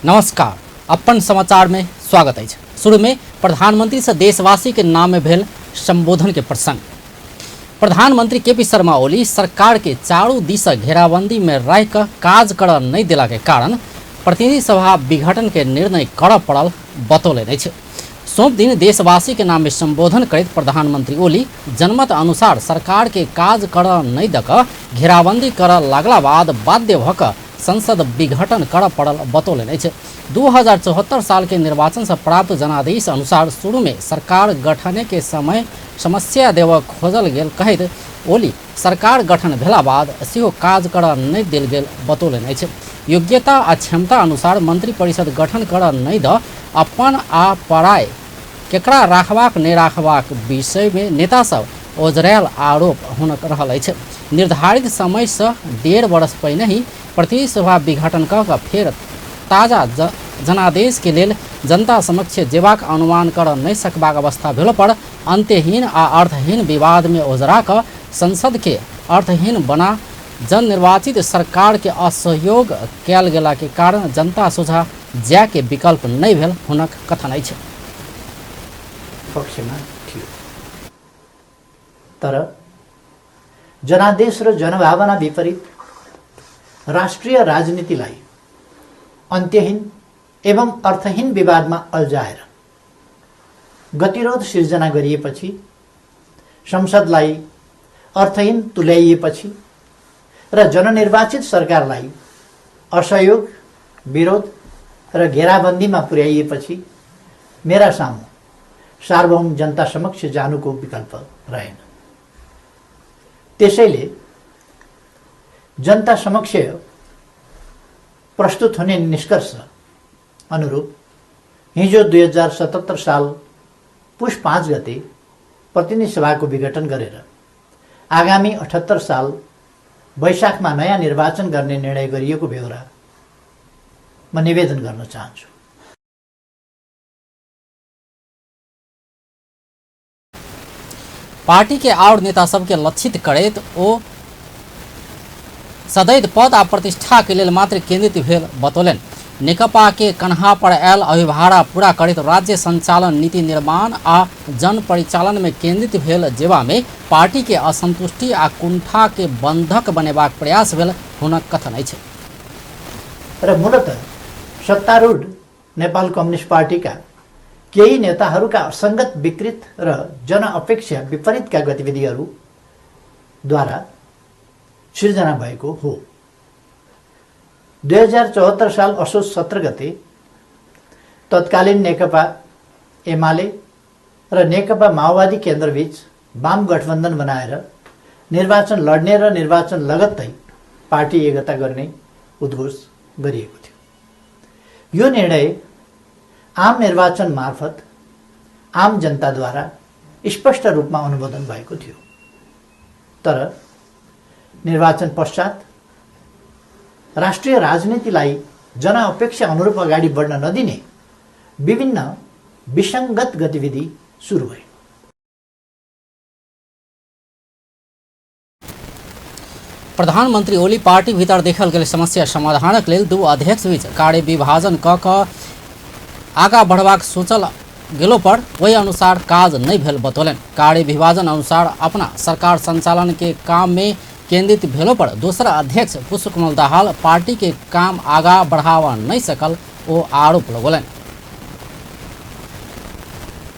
नमस्कार, अपन समाचार में स्वागत अछि। शुरू में प्रधानमंत्री से देशवासी के नाम में भेल संबोधन के प्रसंग। प्रधानमंत्री के पी शर्मा ओली सरकार के चारू दिस घेराबंदी में रह कऽ काज करऽ नहि देला के कारण प्रतिनिधि सभा विघटन के निर्णय करऽ पड़ल बतौलनि अछि। सोम दिन देशवासी के नाम में संबोधन करैत प्रधानमंत्री ओली जनमत अनुसार सरकार के काज करऽ नहि दऽ कऽ घेराबंदी करऽ लागला बाद बाध्य भऽ कऽ संसद विघटन करऽ पड़ल बतौलनि अछि। 2074 साल के निर्वाचन से प्राप्त जनादेश अनुसार शुरू में सरकार गठने के समय समस्या देबऽ खोजल गेल कहैत ओली सरकार गठन भेला बाद सेहो काज करऽ नहि देल गेल बतौलनि अछि। योग्यता आ क्षमता अनुसार मंत्री परिषद गठन करऽ नहि दऽ अपन आ पराय केकरा राखबाक नहि राखबाक विषय मे नेता सब ओझरायल आरोप हुनक रहल अछि। निर्धारित समय सँ 1.5 वर्ष पहिनहि प्रतिनिधि सभा विघटन कऽ कऽ फेर ताजा जनादेश के लेल जनता समक्ष जेबाक अनुमान करऽ नहि सकबाक अवस्था भेलो पर अंत्यहीन आ अर्थहीन विवाद मे ओझरा कऽ संसद के अर्थहीन बना जननिर्वाचित सरकार के असहयोग कयल गेला के कारण जनता सोझा जाय के विकल्प नहि भेल हुनक कथन अछि। पक्षमा थियो, तर जनादेश र जनभावना विपरीत राष्ट्रिय राजनीतिलाई अन्त्यहीन एवं अर्थहीन विवादमा अल्झाएर गतिरोध सिर्जना गरिएपछि, संसदलाई अर्थहीन तुल्याइएपछि र जननिर्वाचित सरकारलाई असहयोग, विरोध र घेराबन्दीमा पुर्याइएपछि मेरा सामु सार्वभौम जनता समक्ष जानुको विकल्प रहेन। त्यसैले जनता समक्ष प्रस्तुत हुने निष्कर्ष अनुरूप हिजो 2077 साल पुष 5 गते प्रतिनिधि सभाको विघटन गरेर आगामी 78 साल वैशाखमा नयाँ निर्वाचन गर्ने निर्णय गरिएको बेहोरा म निवेदन गर्न चाहन्छु। पार्टी के आओर नेता सबके लक्षित करैत ओ सदैत पद आ प्रतिष्ठा के लेल मात्र केंद्रित भेल बतौलनि। नेकपा के कन्हा पर आयल अभिभारा पूरा करैत राज्य संचालन नीति निर्माण आ जन परिचालन में केंद्रित भेल जेबा में पार्टी के असंतुष्टि आ कुंठा के बंधक बनेबाक प्रयास भेल हुनक कथन अछि। र मूलतः सत्तारूढ नेपाल कम्युनिस्ट पार्टीका केही नेताहरूका असंगत, विकृत र जनअपेक्षा विपरीतका गतिविधिहरूद्वारा सिर्जना भएको हो। 2074 साल असोज 17 गते तत्कालीन नेकपा एमाले र नेकपा माओवादी केन्द्रबीच वाम गठबन्धन बनाएर निर्वाचन लड्ने र निर्वाचन लगत्तै पार्टी एकता गर्ने उद्घोष गरिएको थियो। यो निर्णय आम निर्वाचन मार्फत आम जनताद्वारा स्पष्ट रूपमा अनुमोदन भएको थियो। तर निर्वाचन पश्चात राष्ट्रिय राजनीतिलाई जनअपेक्षा अनुरूप अगाडि बढ्न नदिने विभिन्न विसङ्गत गतिविधि सुरु भए। प्रधानमंत्री ओली पार्टी भीतर देखल गेल समस्या समाधानक लेल दू अध्यक्ष बीच कार्य विभाजन कऽ कऽ आगाँ बढ़बाक सोचल गेलो पर ओहि अनुसार काज नहि भेल बतौलनि। कार्य विभाजन अनुसार अपना सरकार संचालन के काम में केंद्रित भेलो पर दोसर अध्यक्ष पुष्पकमल दाहाल पार्टी के काम आगाँ बढ़ावा नहि सकल ओ आरोप लगौलनि।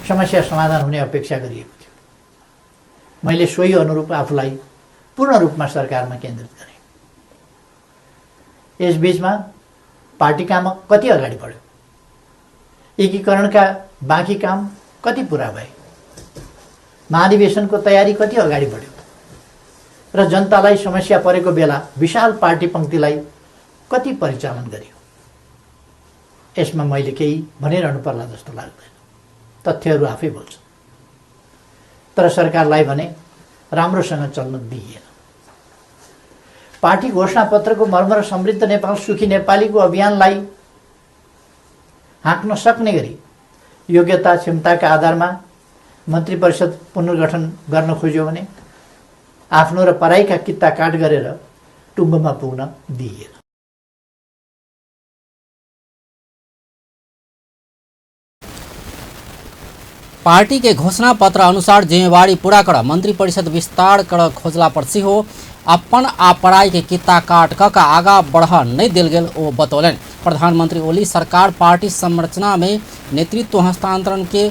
समस्या समाधान हुने अपेक्षा गरिएको थियो। मैले सोही अनुरूप आफूलाई पूर्ण रूपमा सरकारमा केन्द्रित गरेँ। यसबीचमा पार्टी काम कति अगाडि बढ्यो, एकीकरणका बाँकी काम कति पुरा भए, महाधिवेशनको तयारी कति अगाडि बढ्यो र जनतालाई समस्या परेको बेला विशाल पार्टी पङ्क्तिलाई कति परिचालन गरियो, यसमा मैले केही भनिरहनु पर्ला जस्तो लाग्दैन। तथ्यहरू आफै बोल्छन्। तर सरकारलाई भने राम्रोसँग चल्न दिइएन। पार्टी घोषणापत्रको मर्म र समृद्ध नेपाल सुखी नेपालीको अभियानलाई हाँक्न सक्ने गरी योग्यता क्षमताका आधारमा मन्त्री परिषद पुनर्गठन गर्न खोज्यो भने आफ्नो र पराईका कित्ता काट गरेर टुङ्गोमा पुग्न दिइएन। पार्टी के घोषणा पत्र अनुसार जिम्मेवारी पूरा कर मंत्री परिषद विस्तार कर खोजला पर सेहो अपन आ पराई के कित्ता काट क आगा बढ़ नहि देल गेल ओ बतौलनि। प्रधानमंत्री ओली सरकार पार्टी संरचना में नेतृत्व हस्तांतरण के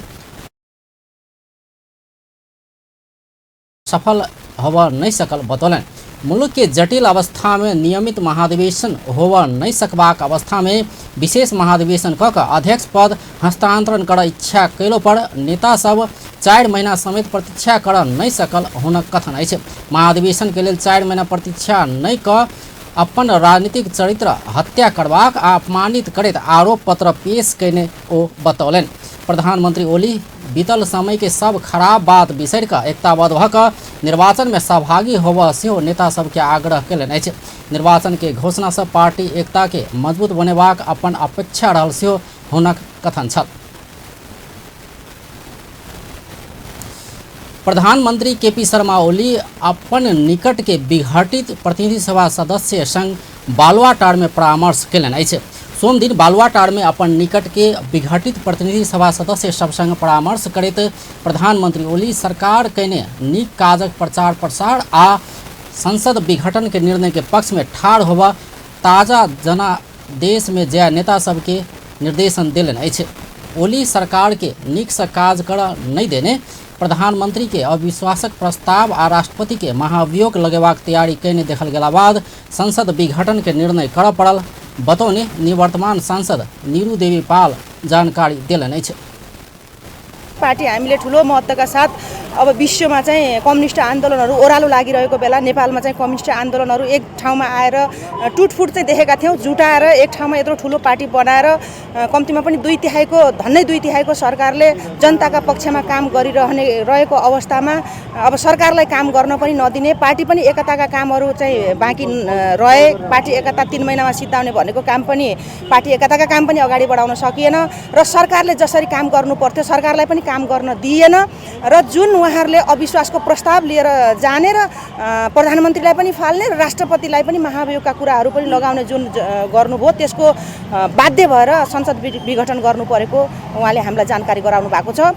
सफल होबऽ नहि सकल बतौलनि। मुल्क के जटिल अवस्था में नियमित महाधिवेशन होबऽ नहि सकबाक अवस्था में विशेष महाधिवेशन कऽ कऽ अध्यक्ष पद हस्तांतरण कर इच्छा कयलो पर नेता सब 4 महीना समेत प्रतीक्षा कर नहि सकल हुनक कथन अछि। महाधिवेशन के लेल 4 महीना प्रतीक्षा नहि कऽ अपन राजनीतिक चरित्र हत्या करबाक आ अपमानित करैत आरोप पत्र पेश कयने ओ बतौलनि। प्रधानमंत्री ओली बीतल समय के सब खराब बात बिसरि कऽ एकताबद्ध भऽ कऽ निर्वाचन में सहभागी होबऽ सेहो नेता सबके आग्रह कयलनि अछि। निर्वाचन के घोषणा सँ पार्टी एकता के मजबूत बनेबाक अपन अपेक्षा रहल सेहो हुनक कथन छल। प्रधानमंत्री केपी शर्मा ओली अपन निकट के विघटित प्रतिनिधि सभा सदस्य संग बालुवाटार में परामर्श कयलनि अछि। सोमदिन बालुवाटार में अपन निकट के विघटित प्रतिनिधि सभा सदस्य सब संग परामर्श करैत प्रधानमंत्री ओली सरकार कयने नीक काजक प्रचार प्रसार आ संसद विघटन के निर्णय के पक्ष में ठाढ़ होबऽ ताजा जनादेश में जय नेता सबके निर्देशन देलनि अछि। ओली सरकार के नीक सँ काज करऽ नहि देने प्रधानमंत्री के अविश्वासक प्रस्ताव आ राष्ट्रपति के महाभियोग लगेबाक तैयारी कयने देखल गेला बाद संसद विघटन के निर्णय करऽ पड़ल बतौने निवर्तमान सांसद नीरू देवी पाल जानकारी देलनि अछि। पार्टी हामीले ठुलो महत्त्वका साथ अब विश्वमा चाहिँ कम्युनिस्ट आन्दोलनहरू ओह्रालो लागिरहेको बेला नेपालमा चाहिँ कम्युनिस्ट आन्दोलनहरू एक ठाउँमा आएर टुटफुट चाहिँ देखेका थियौँ, जुटाएर एक ठाउँमा यत्रो ठुलो पार्टी बनाएर कम्तीमा पनि 2/3 धन्नै 2/3 सरकारले जनताका पक्षमा काम गरिरहने रहेको अवस्थामा अब सरकारलाई काम गर्न पनि नदिने, पार्टी पनि एकताका कामहरू चाहिँ बाँकी रहे। पार्टी एकता 3 महिनामा सिद्धाउने भनेको काम पनि पार्टी एकताका काम पनि अगाडि बढाउन सकिएन र सरकारले जसरी काम गर्नु पर्थ्यो सरकारलाई पनि काम गर्न दिएन र जुन उहाँहरूले अविश्वासको प्रस्ताव लिएर जाने र प्रधानमन्त्रीलाई पनि फाल्ने र राष्ट्रपतिलाई पनि महाभियोगका कुराहरू पनि लगाउने जुन गर्नुभयो त्यसको बाध्य भएर संसद विघटन गर्नु परेको उहाँले हामीलाई जानकारी गराउनु भएको छ।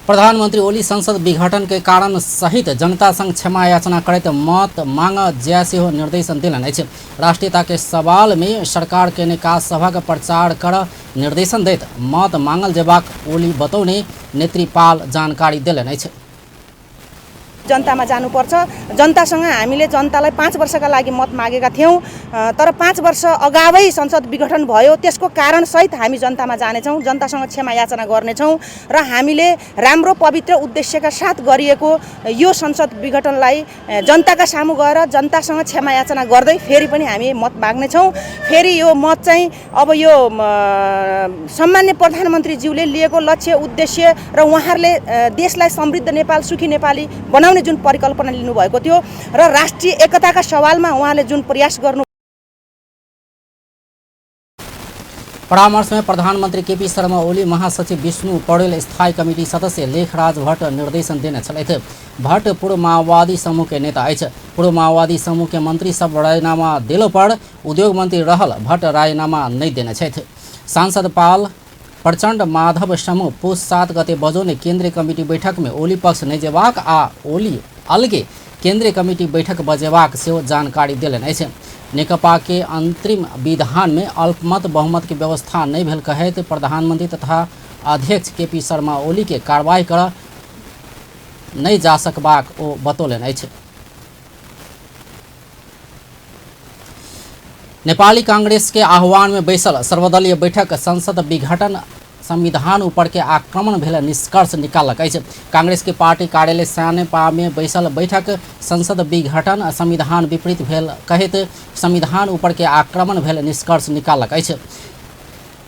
प्रधानमंत्री ओली संसद विघटन के कारण सहित जनता संग क्षमा याचना करैत मत मांग जय सेहो निर्देशन देलनि अछि। राष्ट्रीयता के सवाल में सरकार केने काज सभक प्रचार कर निर्देशन दैत मत मांगल जेबाक ओली बतौने नेत्री पाल जानकारी देलनि अछि। जनतामा जानुपर्छ, जनतासँग हामीले जनतालाई 5 वर्षका लागि मत मागेका थियौँ, तर 5 वर्ष अगावै संसद विघटन भयो, त्यसको कारणसहित हामी जनतामा जानेछौँ, जनतासँग क्षमा याचना गर्नेछौँ र हामीले राम्रो पवित्र उद्देश्यका साथ गरिएको यो संसद विघटनलाई जनताका सामु गएर जनतासँग क्षमा याचना गर्दै फेरि पनि हामी मत माग्नेछौँ। फेरि यो मत चाहिँ अब यो सम्मान्य प्रधानमन्त्रीज्यूले लिएको लक्ष्य उद्देश्य र उहाँहरूले देशलाई समृद्ध नेपाल सुखी नेपाली बनाउने जुन परिकल्पना लिनुभएको थियो र राष्ट्रिय एकताका सवालमा उहाँले जुन प्रयास गर्नु। परामर्श में प्रधानमंत्री केपी शर्मा ओली महासचिव विष्णु पौडेल स्थायी कमिटी सदस्य लेखराज भट्ट निर्देशन देने छलथि। भट्ट पूर्व माओवादी समूह के नेता अछि। पूर्व माओवादी समूह के मंत्री सब राजीनामा देलो पर उद्योग मंत्री रहल भट्ट राजीनामा नहि देने छथि। सांसद पाल प्रचण्ड माधव समूह पुस 7 गते बजौने केंद्रीय कमिटी बैठक में ओली पक्ष नहि जेबाक आ ओली अलगे केंद्रीय कमिटी बैठक बजेबाक सेहो जानकारी देलनि अछि। नेकपा के अंतरिम विधान में अल्पमत बहुमत के व्यवस्था नहि भेल कहैत प्रधानमंत्री तथा अध्यक्ष केपी शर्मा ओली के कार्रवाई कर नहि जा सकबाक ओ बतौलनि अछि। नेपाली कांग्रेस के आह्वान में बैसल सर्वदलीय बैठक संसद विघटन संविधान ऊपर के आक्रमण भेल निष्कर्ष निकाललक अछि। कांग्रेस के पार्टी कार्यालय सानेपा में बैसल बैठक संसद विघटन संविधान विपरीत भेल कहैत संविधान ऊपर के आक्रमण भेल निष्कर्ष निकाललक अछि।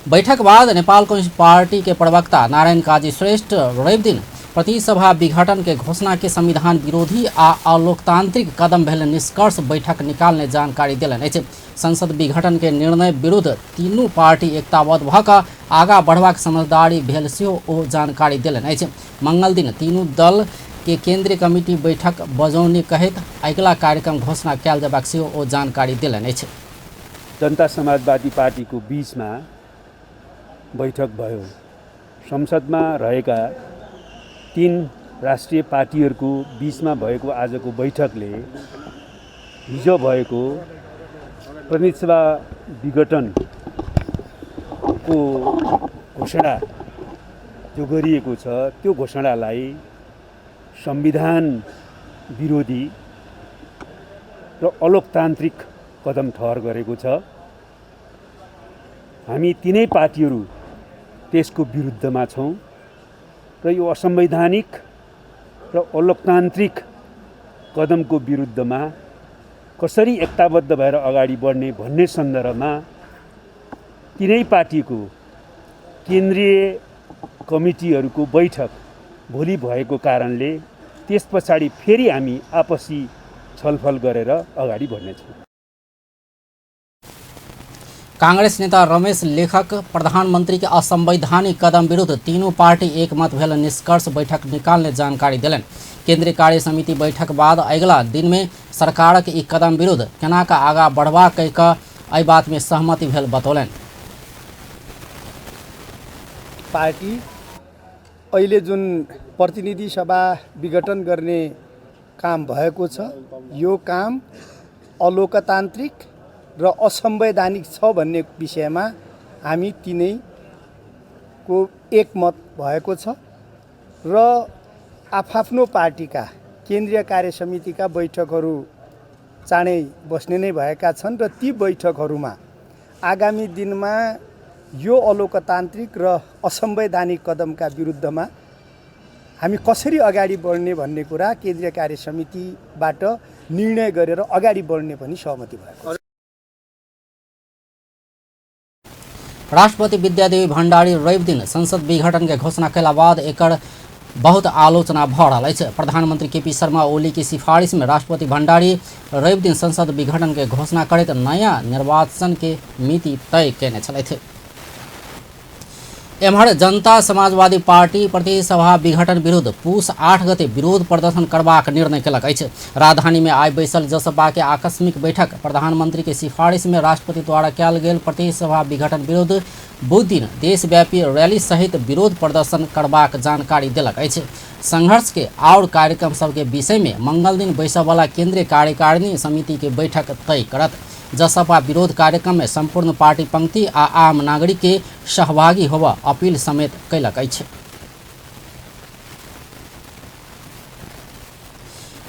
बैठक बाद नेपाल कम्युनिस्ट पार्टी के प्रवक्ता नारायण काजी श्रेष्ठ रविदिन प्रतिसभा विघटन के घोषणा के संविधान विरोधी आ अलोकतांत्रिक कदम भेल निष्कर्ष बैठक निकालने जानकारी देलनि अछि। संसद विघटन के निर्णय विरुद्ध तीनू पार्टी एकताबद्ध भऽ कऽ आगा बढ़बाक समझदारी भेल सेहो ओ जानकारी देलनि अछि। मंगल दिन तीनू दल के केंद्रीय कमिटी बैठक बजौने कहैत अगिला कार्यक्रम घोषणा कयल जेबाक सेहो ओ जानकारी देलनि अछि। जनता समाजवादी पार्टीको बीचमा बैठक भयो। संसदमा रहेका तीन राष्ट्रिय पार्टीहरूको बीचमा भएको आजको बैठकले हिजो भएको प्रतिनिधि सभा विघटनको घोषणा जो गरिएको छ त्यो घोषणालाई संविधान विरोधी र अलोकतान्त्रिक कदम ठहर गरेको छ। हामी तिनै पार्टीहरू त्यसको विरुद्धमा छौँ र यो असंवैधानिक र अलोकतान्त्रिक कदमको विरुद्धमा कसरी एकताबद्ध भएर अगाडि बढ्ने भन्ने सन्दर्भमा तिनै पार्टीको केन्द्रीय कमिटीहरूको बैठक भोलि भएको कारणले त्यस पछाडि फेरि हामी आपसी छलफल गरेर अगाडि बढ्नेछौँ। कांग्रेस नेता रमेश लेखक प्रधानमंत्री के असंवैधानिक कदम विरुद्ध तीनों पार्टी एकमत भेल निष्कर्ष बैठक निकालने जानकारी देलनि। केंद्रीय कार्य समिति बैठक बाद अगिला दिन में सरकारक ई कदम विरुद्ध केना का आगा बढ़बा कहि कऽ एहि बात में सहमति भेल बतौलनि। पार्टी अहिले जुन प्रतिनिधि सभा विघटन गर्ने काम भएको छ यो काम अलोकतान्त्रिक र असंवैधानिक छ भन्ने विषयमा हामी तिनैको एकमत भएको छ र आफआफ्नो पार्टीका केन्द्रीय कार्य समितिका बैठकहरू चाँडै बस्ने नै भएका छन् र ती बैठकहरूमा आगामी दिनमा यो अलोकतान्त्रिक र असंवैधानिक कदमका विरुद्धमा हामी कसरी अगाडि बढ्ने भन्ने कुरा केन्द्रीय कार्य समितिबाट निर्णय गरेर अगाडि बढ्ने पनि सहमति भएको छ। राष्ट्रपति विद्यादेवी भण्डारी रवि दिन संसद विघटन के घोषणा कयला बाद एकर बहुत आलोचना भऽ रहल अछि। प्रधानमंत्री केपी शर्मा ओली के सिफारिश में राष्ट्रपति भण्डारी रवि दिन संसद विघटन के घोषणा करैत नया निर्वाचन के मिति तय कयने छलथि। एम्हर जनता समाजवादी पार्टी प्रतिनिधि सभा विघटन विरुद्ध पुस 8 गते विरोध प्रदर्शन करबाक निर्णय केलक अछि। राजधानी में आइ बैसल जसपा के आकस्मिक बैठक प्रधानमंत्री के सिफारिश में राष्ट्रपति द्वारा कयल गेल प्रतिनिधि सभा विघटन विरुद्ध बुध दिन देशव्यापी रैली सहित विरोध प्रदर्शन करबाक जानकारी देलक अछि। संघर्ष के और कार्यक्रम सबके विषय में मंगल दिन बैसयवला केंद्रीय कार्यकारिणी समिति के बैठक तय करत। जसपा विरोध कार्यक्रम में संपूर्ण पार्टी पंक्ति आ आम नागरिक के सहभागी होबऽ अपील समेत कयलक अछि।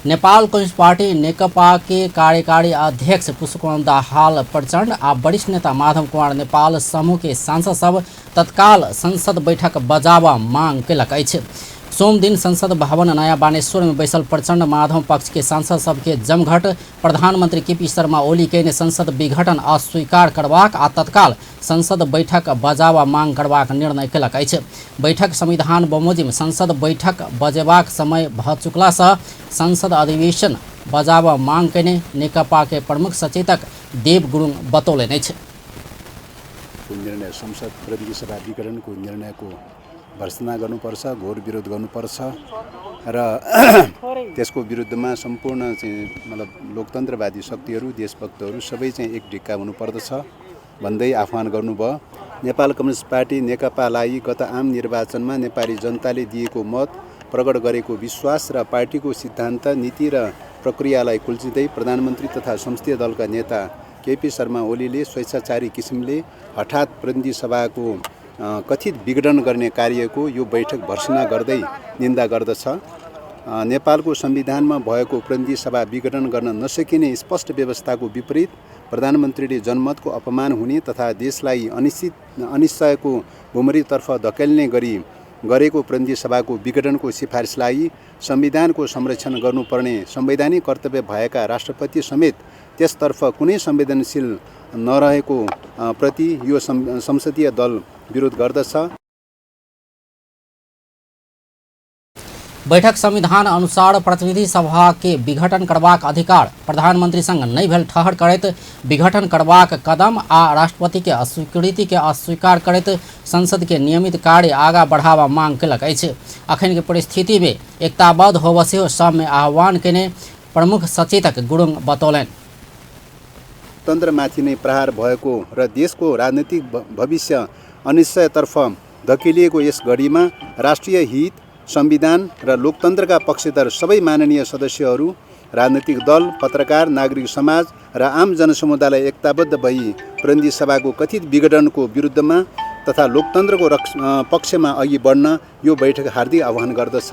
नेपाल कम्युनिस्ट पार्टी नेकपा के कार्यकारी अध्यक्ष पुष्पकमल दाहाल प्रचण्ड आ वरिष्ठ नेता माधव कुमार नेपाल समूह के सांसद सब तत्काल संसद बैठक बजाबऽ मांग कयलक अछि। सोमदिन संसद भवन नया बानेश्वर में बैसल प्रचण्ड माधव पक्ष के सांसद सबके जमघट प्रधानमंत्री केपी शर्मा ओली के संसद विघटन अस्वीकार करबाक आ तत्काल संसद बैठक बजाबऽ मांग करबाक निर्णय कयलक अछि। बैठक संविधान बमोजिम संसद बैठक बजेबाक समय भऽ चुकलासँ संसद अधिवेशन बजाबऽ मांग कयने नेकपा के प्रमुख सचेतक देव गुरुङ बतौलनि अछि। निर्णय संसद प्रतिनिधि सभा विघटनको निर्णयको भर्त्सना गर्नुपर्छ, घोर विरोध गर्नुपर्छ र त्यसको विरुद्धमा सम्पूर्ण चाहिँ मतलब लोकतन्त्रवादी शक्तिहरू, देशभक्तहरू सबै चाहिँ एक ढिक्का हुनुपर्दछ भन्दै आह्वान गर्नुभयो। नेपाल कम्युनिस्ट पार्टी नेकपालाई गत आम निर्वाचनमा नेपाली जनताले दिएको मत, प्रकट गरेको विश्वास र पार्टीको सिद्धान्त, नीति र प्रक्रियालाई कुल्चिँदै प्रधानमन्त्री तथा संसदीय दलका नेता केपी शर्मा ओलीले स्वेच्छाचारी किसिमले हठात प्रतिनिधि सभाको कथित विघटन गर्ने कार्यको यो बैठक भर्त्सना गर्दै निन्दा गर्दछ। नेपालको संविधानमा भएको प्रतिनिधि सभा विघटन गर्न नसकिने स्पष्ट व्यवस्थाको विपरीत प्रधानमन्त्रीले जनमतको अपमान हुने तथा देशलाई अनिश्चयको भुमरीतर्फ धकेल्ने गरी गरेको प्रतिनिधि सभाको विघटनको सिफारिसलाई संविधानको संरक्षण गर्नुपर्ने संवैधानिक कर्तव्य भएका राष्ट्रपति समेत त्यसतर्फ कुनै संवेदनशील नरहेको प्रति यो संसदीय दल विरोध गर्दछ। बैठक संविधान अनुसार प्रतिनिधि सभा के विघटन करबाक अधिकार प्रधानमंत्री संग नहि भेल ठहर करैत विघटन करबाक कदम आ राष्ट्रपति के अस्वीकृति के अस्वीकार करैत संसद के नियमित कार्य आगा बढ़ावा मांग कयलक अछि। अखन के परिस्थिति में एकताबद्ध होबऽ सेहो सबमे आह्वान केने प्रमुख सचेतक गुरुङ बतौलनि। तन्त्रमाथि नै प्रहार भएको र देशको राजनीतिक भविष्य अनिश्चयतर्फ धकेलिएको यस घडीमा राष्ट्रिय हित, संविधान र लोकतन्त्रका पक्षधर सबै माननीय सदस्यहरू, राजनीतिक दल, पत्रकार, नागरिक समाज र आम जनसमुदायलाई एकताबद्ध भई प्रतिनिधि सभाको कथित विघटनको विरुद्धमा तथा लोकतन्त्रको पक्षमा अघि बढ्न यो बैठक हार्दिक आह्वान गर्दछ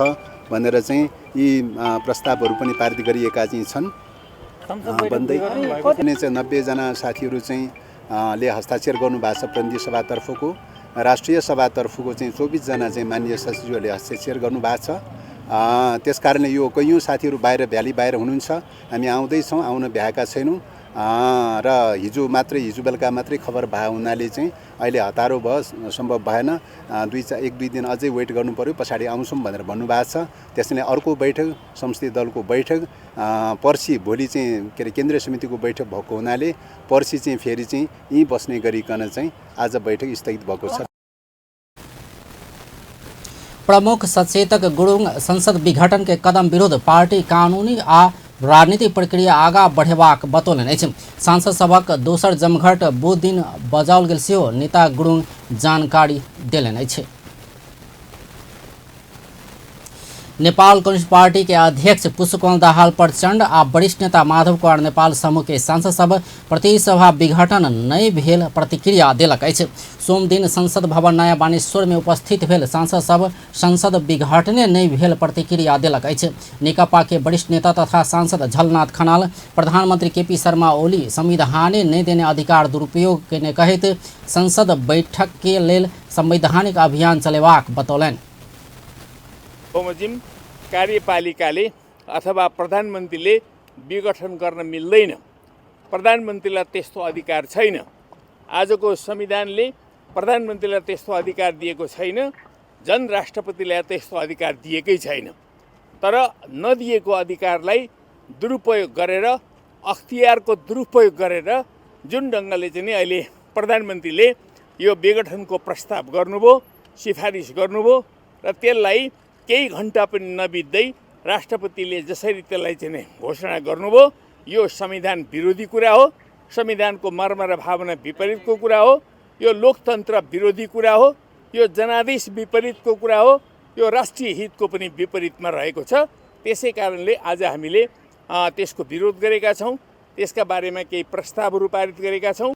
भनेर चाहिँ यी प्रस्तावहरू पनि पारित गरिएका चाहिँ छन्। भन्दै चाहिँ 90 जना साथीहरू चाहिँ ले हस्ताक्षर गर्नुभएको छ प्रतिनिधि सभातर्फको। राष्ट्रिय सभातर्फको चाहिँ 24 जना चाहिँ माननीय सचिवहरूले हस्ताक्षर गर्नुभएको छ। त्यस कारणले यो कैयौँ साथीहरू बाहिर भ्याली बाहिर हुनुहुन्छ, हामी आउँदैछौँ, आउन भ्याएका छैनौँ र हिजो बेलुका मात्रै खबर भए हुनाले चाहिँ अहिले हतारो भयो, सम्भव भएन। एक दुई दिन अझै वेट गर्नु पर्यो, पछाडि आउँछौँ भनेर भन्नुभएको छ। त्यसैले अर्को बैठक संसदीय दलको बैठक पर्सि भोलि चाहिँ के अरे केन्द्रीय समितिको बैठक भएको हुनाले पर्सि चाहिँ फेरि चाहिँ यहीँ बस्ने गरिकन चाहिँ आज बैठक स्थगित भएको छ। प्रमुख सचेतक गुरुङ संसद विघटन के कदम विरुद्ध पार्टी कानूनी आ राजनीतिक प्रक्रिया आगा बढ़ेबाक बतौलनि अछि। सांसद सभक दोसर जमघट बुध दिन बजाओल गेल सेहो नेता गुरुङ जानकारी देलनि अछि। नेपाल कम्युनिस्ट पार्टी के अध्यक्ष पुष्पकमल दाहाल प्रचण्ड आ वरिष्ठ नेता माधव कुमार नेपाल समूह के सांसद सब प्रतिसभा विघटन नहि भेल प्रतिक्रिया देलक अछि। सोमदिन संसद भवन नयाँ बानेश्वर में उपस्थित भेल सांसद सब संसद विघटने नहि भेल प्रतिक्रिया देलक अछि। नेकपा के वरिष्ठ नेता तथा सांसद झलनाथ खनाल प्रधानमंत्री केपी शर्मा ओली संविधाने नहि देने अधिकार दुरुपयोग केने कहैत संसद बैठक के लेल संवैधानिक अभियान चलेबाक बतौलनि। बमोजिम कार्यपालिकाले अथवा प्रधानमन्त्रीले विघटन गर्न मिल्दैन, प्रधानमन्त्रीलाई त्यस्तो अधिकार छैन। आजको संविधानले प्रधानमन्त्रीलाई त्यस्तो अधिकार दिएको छैन, जनराष्ट्रपतिलाई त्यस्तो अधिकार दिएकै छैन। तर नदिएको अधिकारलाई दुरुपयोग गरेर, अख्तियारको दुरुपयोग गरेर जुन ढङ्गले चाहिँ अहिले प्रधानमन्त्रीले यो विघटनको प्रस्ताव गर्नुभयो, सिफारिस गर्नुभयो र त्यसलाई केही घन्टा पनि नबित्दै राष्ट्रपतिले जसरी त्यसलाई चाहिँ घोषणा गर्नुभयो, यो संविधान विरोधी कुरा हो, संविधानको मर्म र भावना विपरीतको कुरा हो, यो लोकतन्त्र विरोधी कुरा हो, यो जनादेश विपरीतको कुरा हो, यो राष्ट्रिय हितको पनि विपरीतमा रहेको छ। त्यसै कारणले आज हामीले त्यसको विरोध गरेका छौँ, त्यसका बारेमा केही प्रस्तावहरू पारित गरेका छौँ।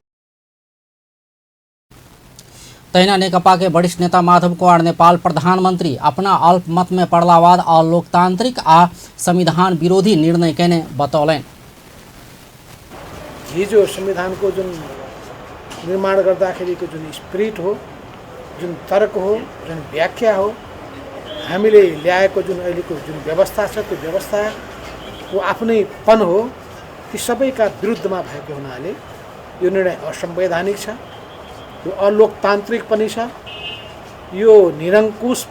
तहिना नेकपा के वरिष्ठ नेता माधव कुमार नेपाल प्रधानमंत्री अपना अल्पमत में पड़ला बाद अलोकतांत्रिक आ संविधान विरोधी निर्णय केने बतौलनि। हिजो संविधानको जुन निर्माण गर्दाखेरिको जुन स्पिरिट हो, जुन तर्क हो, जुन व्याख्या हो, हामीले ल्याएको जुन अहिलेको जुन व्यवस्था छ त्यो व्यवस्थाको आफ्नैपन हो, ती सबैका विरुद्धमा भएको हुनाले यो निर्णय असंवैधानिक छ, यो अलोकतान्त्रिक पनि छ, यो निरङ्कुश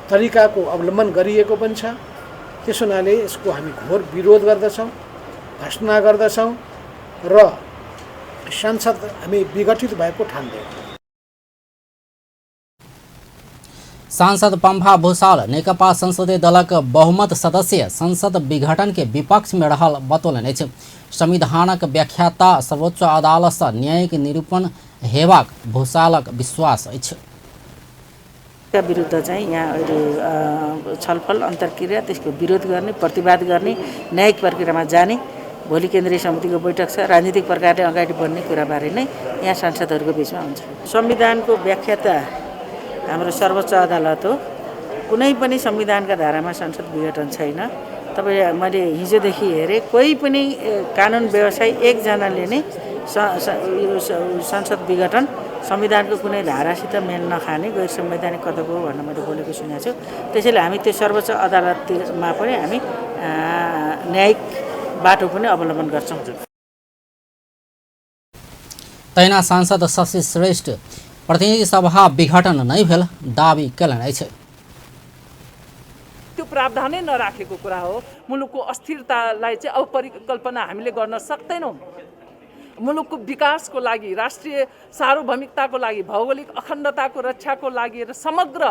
तरिकाको अवलम्बन गरिएको पनि छ। त्यस हुनाले यसको हामी घोर विरोध गर्दछौँ, भर्त्सना गर्दछौँ र संसद हामी विघटित भएको ठान्दैनौँ। सांसद पम्फा भूषाल नेकपा संसदीय दलक बहुमत सदस्य संसद विघटन के विपक्ष में रहल बतौलनि अछि। संविधानक व्याख्याता सर्वोच्च अदालत सँ न्यायिक निरूपण हेबाक भूषालक विश्वास अछि। विरुद्ध चाहिँ यहाँ अहिले छलफल, अन्तर्क्रिया, त्यसको विरोध गर्ने, प्रतिवाद गर्ने, न्यायिक प्रक्रियामा जाने, भोलि केन्द्रीय समितिको बैठक छ, राजनीतिक प्रकारले अगाडि बढ्ने कुराबारे नै यहाँ सांसदहरूको बिचमा हुन्छ। संविधानको व्याख्याता हाम्रो सर्वोच्च अदालत हो। कुनै पनि संविधानका धारामा संसद विघटन छैन। तपाईँ मैले हिजोदेखि हेरेँ, कोही पनि कानुन व्यवसायी एकजनाले नै यो संसद विघटन संविधानको कुनै धारासित मेल नखाने गैर संवैधानिक कदम हो भनेर मैले बोलेको सुनेको छु। त्यसैले हामी त्यो सर्वोच्च अदालतमा पनि हामी न्यायिक बाटो पनि अवलम्बन गर्छौँ। तहिना सांसद शशि श्रेष्ठ प्रतिनिधि सभा विघटन नहि भेल दावी केलनि अछि। त्यो प्रावधानै नराखेको कुरा हो। मुलुकको अस्थिरतालाई चाहिँ अब परिकल्पना हामीले गर्न सक्दैनौँ। मुलुकको विकासको लागि, राष्ट्रिय सार्वभौमिकताको लागि, भौगोलिक अखण्डताको रक्षाको लागि र समग्र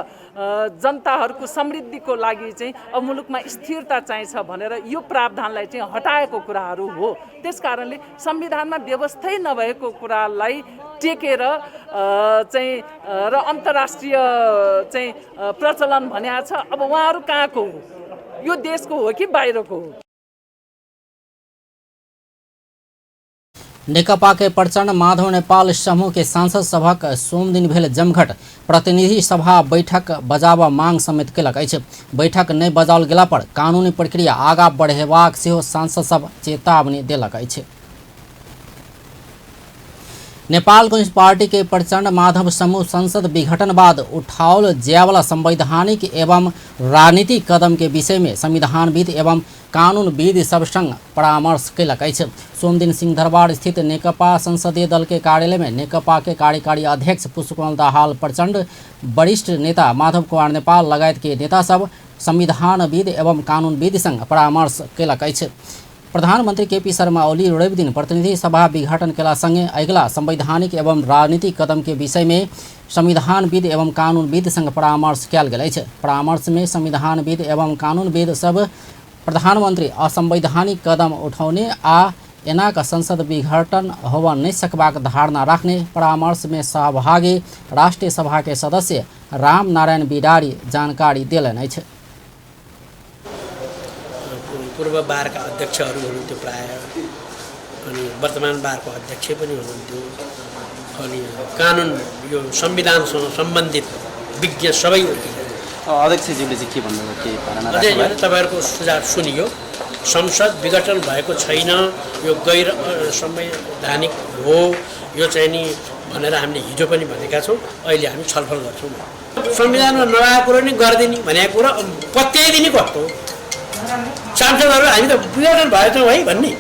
जनताहरूको समृद्धिको लागि चाहिँ अब मुलुकमा स्थिरता चाहिन्छ भनेर यो प्रावधानलाई चाहिँ हटाएको कुराहरू हो। त्यस कारणले संविधानमा व्यवस्थै नभएको कुरालाई टेकेर चाहिँ र अन्तर्राष्ट्रिय चाहिँ प्रचलन भनेको छ। अब उहाँहरू कहाँको हो? यो देशको हो कि बाहिरको हो? नेकपा के प्रचण्ड माधव नेपाल समूह के सांसद सभक सोमदिन भेल जमघट प्रतिनिधि सभा बैठक बजाबऽ मांग समेत केलक अछि। बैठक नहि बजाओल गेला पर कानूनी प्रक्रिया आगा बढ़ेबाक सेहो सांसद सब चेतावनी देलक अछि। नेपाल कम्युनिस्ट पार्टी के प्रचण्ड माधव समूह संसद विघटन बाद उठाओल जायवला संवैधानिक एवं राजनीतिक कदम के विषय में संविधानविद एवं कानूनविद सब संग परामर्श केलक अछि। सोमदिन सिंहदरबार स्थित नेकपा संसदीय दल के कार्यालय में नेकपा के कार्यकारी अध्यक्ष पुष्पकमल दाहाल प्रचण्ड, वरिष्ठ नेता माधव कुमार नेपाल लगायत के नेता सब संविधानविद एवं कानूनविद संग परामर्श केलक अछि। प्रधानमंत्री केपी शर्मा ओली रविदिन प्रतिनिधि सभा विघटन केला संगे अगिला संवैधानिक एवं राजनीतिक कदम के विषय में संविधानविद एवं कानूनविद संग परामर्श कयल गेल अछि। परामर्श में संविधानविद एवं कानूनविद सब प्रधानमंत्री असंवैधानिक कदम उठौने आ एना क संसद विघटन होबऽ नहि सकबाक धारणा राखने परामर्श में सहभागी राष्ट्रीय सभा के सदस्य राम नारायण बिरारी जानकारी देलनि अछि। पूर्व बारका अध्यक्षहरू हुनुहुन्थ्यो प्रायः, अनि वर्तमान बारको अध्यक्ष पनि हुनुहुन्थ्यो, अनि कानुन यो संविधानसँग सम्बन्धित विज्ञ सबै अध्यक्षज्यूले चाहिँ के भन्नुभयो? के धारणा अध्यक्षज्यूले तपाईँहरूको सुझाव सुनियो, संसद विघटन भएको छैन, यो गैर संवैधानिक हो, यो चाहिँ नि भनेर हामीले हिजो पनि भनेका छौँ, अहिले हामी छलफल गर्छौँ। संविधानमा नभएको कुरो नि गरिदिने भनेको कुरा पत्याइदिने कस्तो हो? सांसदहरू हामी त विघटन भएछौँ है भन्ने,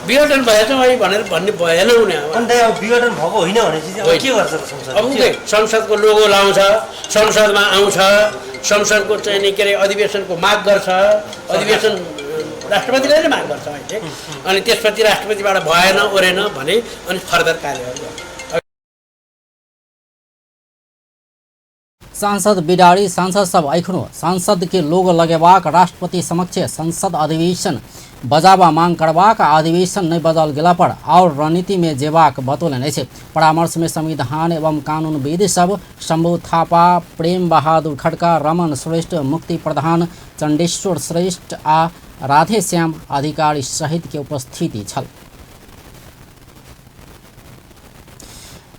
विघटन भएछौँ है भनेर भन्ने भएन उनीहरू। अन्त अब विघटन भएको होइन भनेपछि अब के गर्छ त संसद? अब उसले संसदको लोगो लाउँछ, संसदमा आउँछ, संसदको चाहिँ नि के अरे अधिवेशनको माग गर्छ, अधिवेशन राष्ट्रपतिले नै माग गर्छ अहिले, अनि त्यसपछि राष्ट्रपतिबाट भएन ओरेन भने अनि फर्दर कार्यहरू गर्छ। सांसद बिडारी सांसद सब एखनो सांसद के लोगो लगेबाक, राष्ट्रपति समक्ष संसद अधिवेशन बजाबा मांग करबाक, अधिवेशन नहि बजाओल गेला पर और रणनीति में जेबाक बतौलनि अछि। परामर्श में संविधान एवं कानूनविद सब शंभु थापा, प्रेम बहादुर खड़का, रमन श्रेष्ठ, मुक्ति प्रधान, चंडेश्वर श्रेष्ठ आ राधेश्याम अधिकारी सहित के उपस्थिति छल।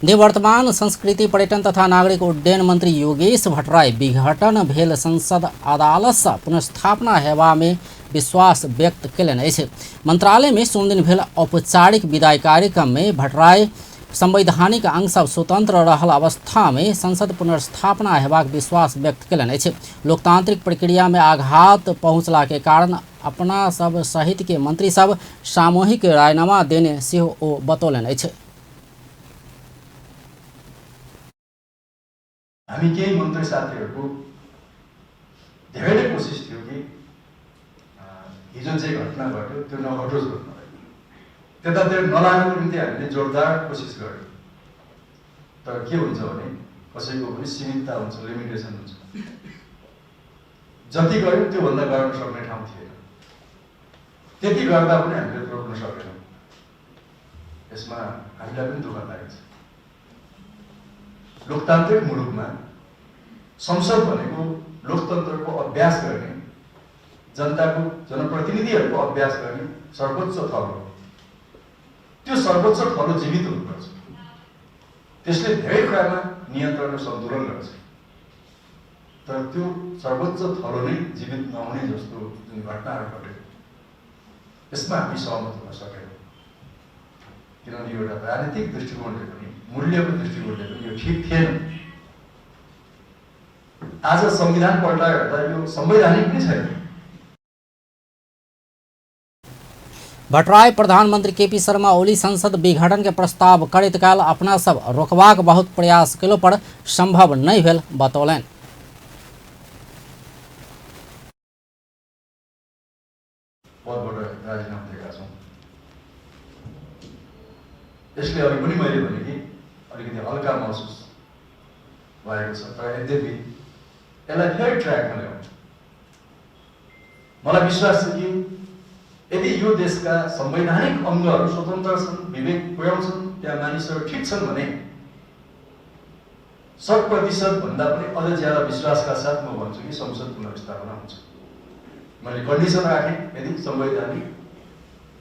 निवर्तमान संस्कृति पर्यटन तथा नागरिक उड्डयन मंत्री योगेश भट्टराई विघटन भेल संसद अदालत से पुनर्स्थापना हेबा में विश्वास व्यक्त केलनि अछि। मंत्रालय में सोमदिन भेल औपचारिक विदाई कार्यक्रम में भट्टराई संवैधानिक अंग सब स्वतंत्र रहल अवस्था में संसद पुनर्स्थापना हेबाक विश्वास व्यक्त केलनि अछि। लोकतांत्रिक प्रक्रिया में आघात पहुँचला के कारण अपना सब सहित के मंत्री सब सामूहिक रायनामा देने सेहो ओ बतौलनि अछि। हामी केही मन्त्री साथीहरूको धेरै नै कोसिस थियो कि हिजो जे घटना घट्यो त्यो नघटोस् भन्नलाई, त्यतातिर नलाग्नुको निम्ति हामीले जोरदार कोसिस गऱ्यौँ। तर के हुन्छ भने कसैको पनि सीमितता हुन्छ, लिमिटेसन हुन्छ। जति गऱ्यौँ त्योभन्दा गर्न सक्ने ठाउँ थिएन, त्यति गर्दा पनि हामीले रोक्न सकेनौँ। यसमा हामीलाई पनि दुःख लागेको छ। लोकतान्त्रिक मुलुकमा संसद भनेको लोकतन्त्रको अभ्यास गर्ने, जनताको जनप्रतिनिधिहरूको अभ्यास गर्ने सर्वोच्च थलो हो। त्यो सर्वोच्च थलो जीवित हुनुपर्छ, त्यसले धेरै कुरामा नियन्त्रण र सन्तुलन गर्छ। तर त्यो सर्वोच्च थलो नै जीवित नहुने जस्तो जुन घटनाहरू घट्यो यसमा हामी सहमत हुन सकेनौँ। किनभने यो एउटा राजनीतिक दृष्टिकोणले पनि, मूल्यको दृष्टिकोणले पनि यो ठिक थिएन। आज संविधान पल्टाएर हेर्दा यो संवैधानिक पनि छैन। भट्टराई प्रधानमंत्री केपी शर्मा ओली संसद विघटन के प्रस्ताव करैत काल अपना सब रोकबाक बहुत प्रयास केलो पर संभव नहि भेल बतौलनि। पदबाट राजीनामा दिएका छौँ। यसले अघि पनि मैले भने कि अलिकति हल्का महसुस भएको छ, तर यद्यपि यसलाई फेरि ट्र्याकमा ल्याउँ। मलाई विश्वास छ कि यदि यो देशका संवैधानिक अङ्गहरू स्वतन्त्र छन्, विवेक पुर्याउँछन्, त्यहाँ मानिसहरू ठिक छन् भने 100% भन्दा पनि अझ ज्यादा विश्वासका साथ म भन्छु कि संसद पुनर्स्थापना हुन्छ। मैले कन्डिसन राखेँ, यदि संवैधानिक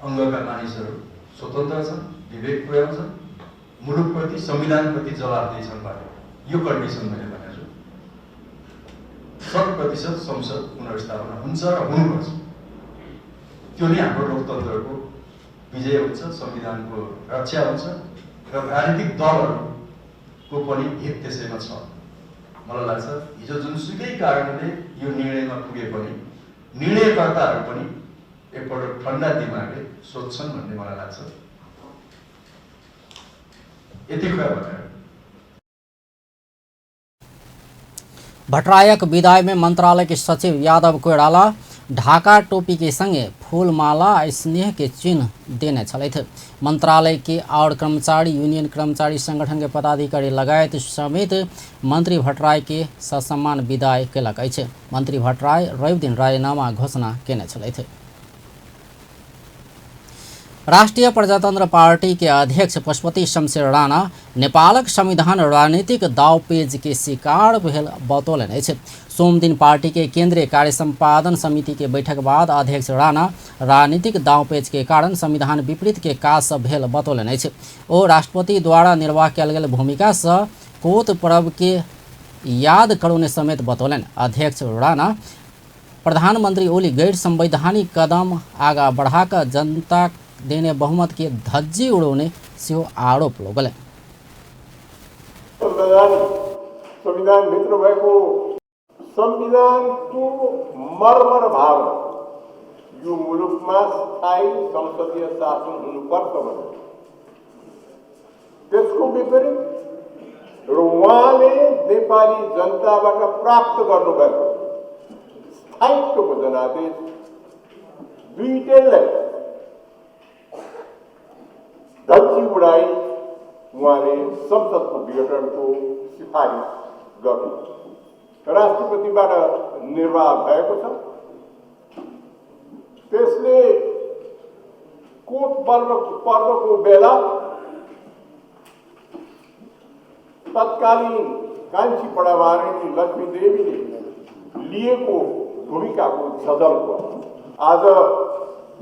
अङ्गका मानिसहरू स्वतन्त्र छन्, विवेक पुर्याउँछन्, मुलुकप्रति संविधानप्रति जवाबदेही छन् भने, यो कन्डिसन मैले भनेको छु, 100% संसद पुनर्स्थापना हुन्छ र हुनुपर्छ। त्यो नै हाम्रो लोकतन्त्रको विजय हुन्छ, संविधानको रक्षा हुन्छ र राजनीतिक दलहरूको पनि हित त्यसैमा छ। मलाई लाग्छ हिजो जुनसुकै कारणले यो निर्णयमा पुगे पनि निर्णयकर्ताहरू पनि एकपल्ट ठन्डा दिमागले सोध्छन् भन्ने मलाई लाग्छ। यति कुरा भनेर भट्टराईक विदाई में मंत्रालय के सचिव यादव कोइराला ढाका टोपी के संगे फूलमाला आ स्नेह के चिन्ह देने छलथि। मंत्रालय के और कर्मचारी यूनियन कर्मचारी संगठन के पदाधिकारी लगायत समेत मंत्री भट्टराई के ससम्मान विदाई केलक अछि। मंत्री भट्टराई रवि दिन राजीनामा घोषणा केने छलथि। राष्ट्रिय प्रजातंत्र पार्टी के अध्यक्ष पशुपति शमशेर राणा नेपालक संविधान राजनीतिक दावपेज के शिकार भेल बतौलनि अछि। सोमदिन पार्टी के केंद्रीय कार्य संपादन समिति के बैठक बाद अध्यक्ष राणा राजनीतिक दावपेच के कारण संविधान विपरीत के काज सब भेल बतौलनि अछि। ओ राष्ट्रपति द्वारा निर्वाह कयल गेल भूमिका से कोत पर्व के याद करौने समेत बतौलनि। अध्यक्ष राणा प्रधानमंत्री ओली गैर संवैधानिक कदम आगा बढ़ाकर जनता देने बहुमत के धज्जी उड़ौने सेहो आरोप लगौलनि। संविधान भित्र भएको संविधानको मर्म र भावना यो मुलुकमा स्थायी संसदीय शासन हुनुपर्छ भनेर, त्यसको विपरीत र उहाँले नेपाली जनताबाट प्राप्त गर्नुभएको स्थायित्वको जनादेश दुईटैलाई धज्जी उडाई उहाँले संसदको विघटनको सिफारिस गर्नु राष्ट्रपतिबाट निर्वाह भएको छ। त्यसले कोत पर्वको बेला तत्कालीन कान्छी बडामारिणी लक्ष्मी देवीले लिएको भूमिकाको झलक आज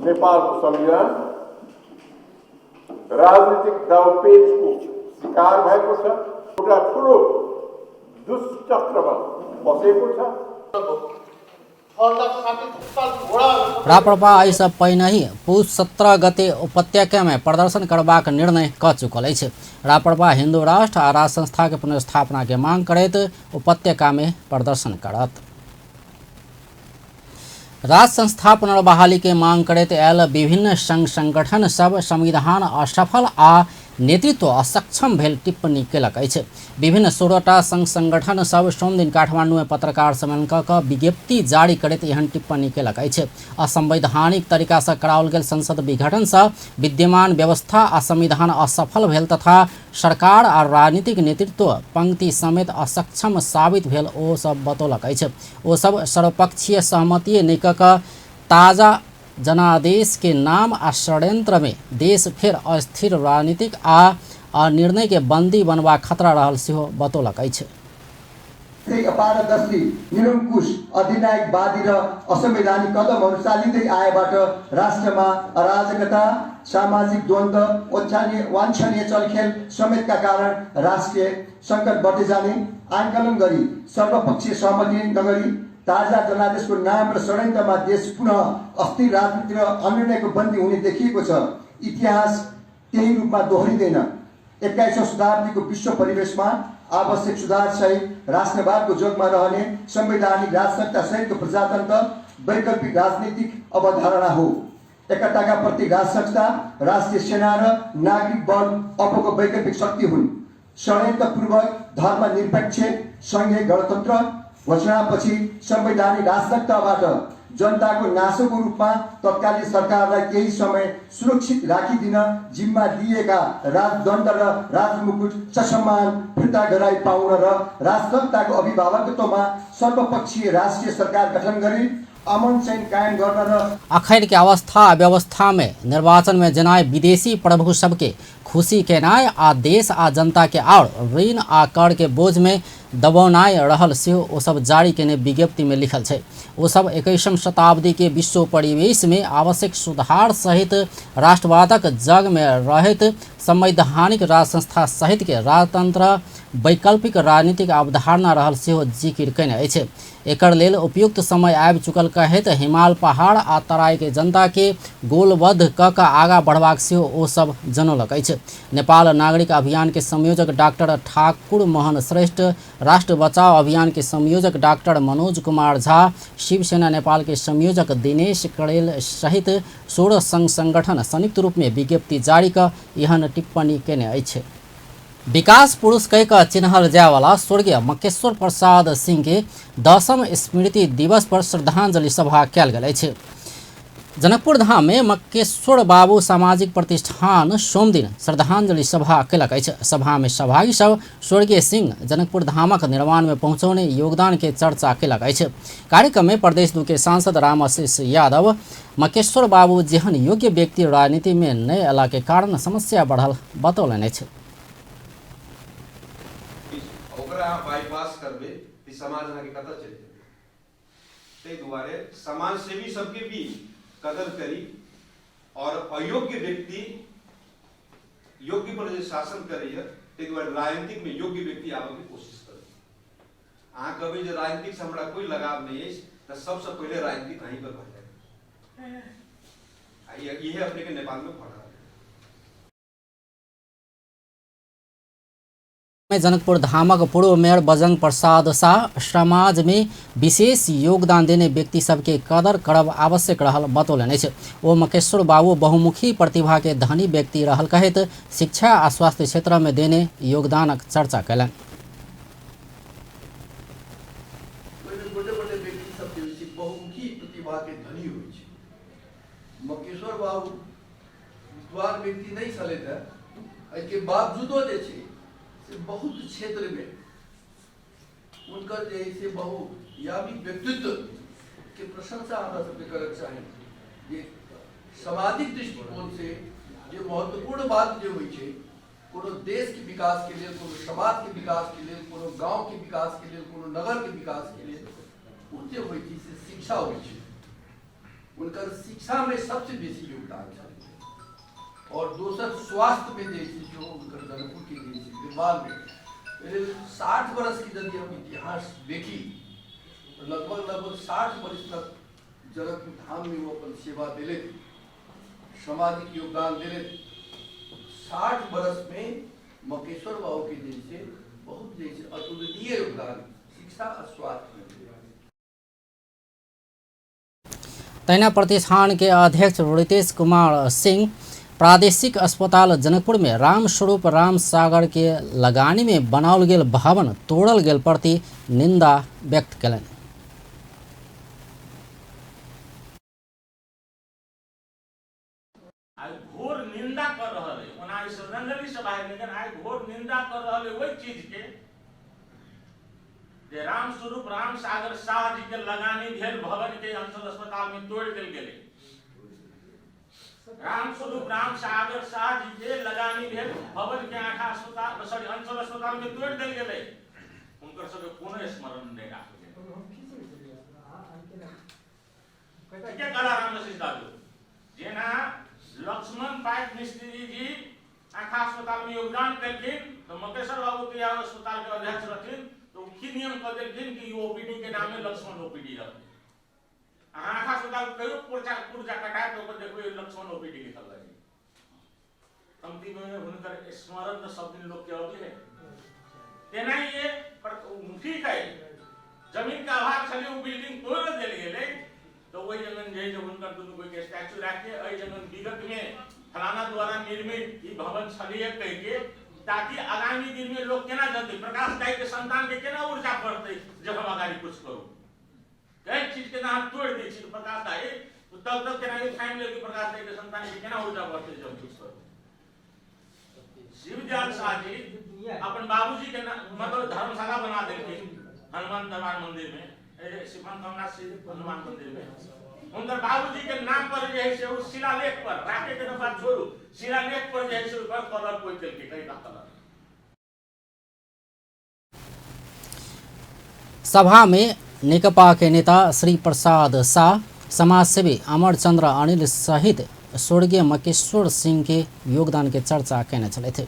नेपालको संविधान राजनीतिक दावपेचको शिकार भएको छ, एउटा ठुलो दुष्चक्रमा फसेको छ। राप्रपा एहिसँ पहिनहि पुस 17 गते उपत्यका में प्रदर्शन करबाक निर्णय क चुकल अछि। राप्रपा हिंदू राष्ट्र आ राज संस्था के पुनर्स्थापना के मांग करैत उपत्यका में प्रदर्शन करत। राज संस्था पुनर्बहाली के मांग करैत आयल विभिन्न संघ संगठन सब संविधान असफल आ नेतृत्व असक्षम भेल टिप्पणी केलक अछि। विभिन्न 16टा संघ संगठन सब सोमदिन काठमांडू में पत्रकार सम्मेलन क विज्ञप्ति जारी करैत एहन टिप्पणी केलक अछि। असंवैधानिक तरीका से कराओल गेल संसद विघटन से विद्यमान व्यवस्था आ संविधान असफल भेल तथा सरकार आ राजनीतिक नेतृत्व पंक्ति समेत असक्षम साबित भेल ओ सब बतौलक अछि। ओ सब सर्वपक्षीय सहमति नहि क ताजा जनादेश के नाम आ षड्यंत्र में देश फेर अस्थिर राजनीतिक आ अनिर्णय के बंदी बनबा खतरा रहल सेहो बतौलक अछि। अपारदर्शी, निरंकुश, अधिनायकवादी र असंवैधानिक कदमहरू चालिँदै आएबाट राष्ट्रमा अराजकता, सामाजिक द्वन्द्व, वाञ्छनीय चलखेल समेतका कारण राष्ट्रिय सङ्कट बढ्दै जाने आंकलन गरी सर्वपक्षीय सहमति नगरी ताजा जनादेशको नाम र षड्यन्त्रमा देश पुनः अस्थिर राजनीति र अनिर्णयको बन्दी हुने देखिएको छ। इतिहास त्यही रूपमा दोहोरिँदैन। 21औं शताब्दीको विश्व परिवेशमा आवश्यक सुधार सहित राष्ट्रवादको जोगमा रहने संवैधानिक राजसत्ता सहितको प्रजातन्त्र वैकल्पिक राजनीतिक अवधारणा हो। एकताका प्रति राजसत्ता, राष्ट्रिय सेना र नागरिक बल अबको वैकल्पिक शक्ति हुन्। षड्यन्त्रपूर्वक धर्मनिरपेक्ष सङ्घीय गणतन्त्र घोषणापछि संवैधानिक राजसत्ताबाट जनताको नासोको रूपमा तत्कालीन सरकारलाई केही समय सुरक्षित राखिदिन जिम्मा दिएका राजदण्ड र राजमुकुट ससम्मान फिर्ता गराई पाउन र राजसत्ताको अभिभावकत्वमा सर्वपक्षीय राष्ट्रिय सरकार गठन गरी अमन चैन कायम गर्न र अखैर के अवस्था अव्यवस्था में निर्वाचन में जेनाइ विदेशी प्रभु सबके खुशी केनाइ आ देश आ जनता के और ऋण आ कर के बोझ में दबौनाइ रहल सेहो ओसब जारी केने विज्ञप्ति में लिखल छै। ओसब 21वीं शताब्दी के विश्व परिवेश में आवश्यक सुधार सहित राष्ट्रवादक जग में रहैत संवैधानिक राज संस्था सहित के राजतंत्र वैकल्पिक राजनीतिक अवधारणा रहल सेहो जिकिर केने अछि। एकर लेल उपयुक्त समय आबि चुकल कहैत हिमाल पहाड़ आ तराई के जनता के गोलबद्ध क कऽ आगाँ बढ़बाक सेहो ओ सब जनौलक अछि। नेपाल नागरिक अभियान के संयोजक डॉक्टर ठाकुर मोहन श्रेष्ठ, राष्ट्र बचाओ अभियान के संयोजक डॉक्टर मनोज कुमार झा, शिवसेना नेपाल के संयोजक दिनेश करेल सहित 16 संघ संगठन संयुक्त रूप में विज्ञप्ति जारी क एहन टिप्पणी केने अछि। विकास पुरुष कहि कऽ चिन्हल जायवाला स्वर्गीय मकेश्वर प्रसाद सिंह के 10म स्मृति दिवस पर श्रद्धांजलि सभा कयल गेल अछि। जनकपुर धाम में मकेश्वर बाबू सामाजिक प्रतिष्ठान सोमदिन श्रद्धांजलि सभा कयलक अछि। सभा में सहभागी सब स्वर्गीय सिंह जनकपुर धामक निर्माण में पहुँचौने योगदान के चर्चा कयलक अछि। कार्यक्रम में प्रदेश 2 के सांसद रामआशीष यादव मकेश्वर बाबू जेहन योग्य व्यक्ति राजनीति में नहि अयला के कारण समस्या बढ़ल बतौलनि अछि। ओकरा अहाँ बाईपास करबै तऽ समाज अहाँके कतऽ चलि जेतै। ताहि दुआरे समाजसेवी सबके भी कदर करी और अयोग्य व्यक्ति योग्य पर जे शासन करैए ताहि दुआरे राजनीतिक में योग्य व्यक्ति आबऽके कोशिश करू। अहाँ कहबै जे राजनीतिकसँ हमरा कोइ लगाव नहि अछि तऽ सबसँ पहिले राजनीतिक अहीँ पर भऽ जायत। आ इहे अपनेके नेपालमे भऽ रहल। में जनकपुर धामक पूर्व मेयर बजरंग प्रसाद शाह समाज में विशेष योगदान देने व्यक्ति सबके कदर करब आवश्यक रहल बतौलनि अछि। ओ मकेश्वर बाबू बहुमुखी प्रतिभा के धनी व्यक्ति रहल कहैत शिक्षा आ स्वास्थ्य क्षेत्र में देने योगदानक चर्चा कयलनि। ओहिमे गोटे गोटे व्यक्ति सब जे होइ छै बहुमुखी प्रतिभा के धनी होइ छै। मकेश्वर बाबू विद्वान व्यक्ति नहि छलथि हेँ, एहिके बावजूदो जे छै से बहुत क्षेत्रमे हुनकर जे है से बहुआयामी व्यक्तित्वके प्रशंसा हमरा सबके करक चाही। जे सामाजिक दृष्टिकोणसँ जे महत्वपूर्ण बात जे होइ छै कोनो देशके विकासके लेल, कोनो समाजके विकासके लेल, कोनो गाँवके विकासके लेल, कोनो नगरके विकासके लेल ओ जे होइ छै से शिक्षा होइ छै। हुनकर शिक्षामे सबसँ बेसी योगदान छल और दोसर स्वास्थ्यमे जे छै सेहो हुनकर जनकपुरके जे छै निर्माणमे 60 वर्षके यदि हम इतिहास देखी लगभग लगभग 60 वर्ष तक जनकपुर धाममे ओ अपन सेवा देलथि, सामाजिक योगदान देलथि। 60 वर्षमे मकेश्वर बाबूके जे छै बहुत जे छै अतुलनीय योगदान शिक्षा आ स्वास्थ्यमे भेलै। तहिना प्रतिष्ठान के अध्यक्ष रितेश कुमार सिंह प्रादेशिक अस्पताल जनकपुर में रामस्वरूप राम सागर के लगानी में बनाओल गेल भवन तोड़ल गेल प्रति निंदा व्यक्त कयलनि। आइ घोर निंदा कर रहल है। ओना आइ श्रद्धांजलि सभा है, लेकिन आइ घोर निंदा कर रहल है वही चीज के जे रामस्वरूप राम सागर शाह जी के लगानी भेल भवन के अंचल अस्पताल में तोड़ देल गेलै। रामस्वरूप राम सागर शाह जी के लगानी भेल भवन के आँखा अस्पताल सॉरी अंचल अस्पताल में तोड़ देल गेलै। हुनकर सबके कोनो स्मरण नहीं राखल गेलै। ठीके कहला रामशिष दादू, जेना लक्ष्मण पाइप मिस्त्री जी आँखा अस्पताल में योगदान केलखिन तो मकेश्वर बाबू तैयार अस्पताल के अध्यक्ष रहथिन तो की नियम कऽ देलखिन कि ओपीडी के नाम में लक्ष्मण ओपीडी रहतै। अहाँ आँखा अस्पताल कहियो पुर्जा पुर्जा कटाए तो ओकर देखबै लक्ष्मण ओपीडी लिखल रहै। कमती में हुनकर स्मरण तो सब दिन लोग के अबै है तेनाहिए पर ठीक है जमीन के अभाव छलै ओ बिल्डिंग तोड़ि देल गेलै तो ओहि जगह जे है हुनकर दुनू कोई के स्टैचू राखि के एहि जगह विगत में फलाना द्वारा निर्मित ई भवन छलैए कहि के, ताकि आगामी दिन में लोग केना जनतै, प्रकाश दाई के संतान के केना ऊर्जा बढ़तै जे हम अगाड़ी कुछ करू। एहि चीज के केना अहाँ तोड़ि दै छी प्रकाश दाइ, तब तक केना ठानि लेलकै प्रकाश दाइ के संतान के केना ऊर्जा बढ़तै जब कुछ करबै। शिवदयाल शाह जी अपन बाबूजी के मतलब धर्मशाला बना देलखिन हनुमान दरबार मंदिर में, शिवन कमला हनुमान मंदिर में। हुनकर बाबूजी के नाम पर जे है से ओ शिलालेख पर राखे के बात छोड़ू, शिलालेख पर जे है से ओकर कलर कोई केलकै कई कलर। सभा में नेकपा के नेता श्री प्रसाद शाह, समाजसेवी अमरचंद्र अनिल सहित स्वर्गीय मकेश्वर सिंह के योगदान के चर्चा केने छलथि।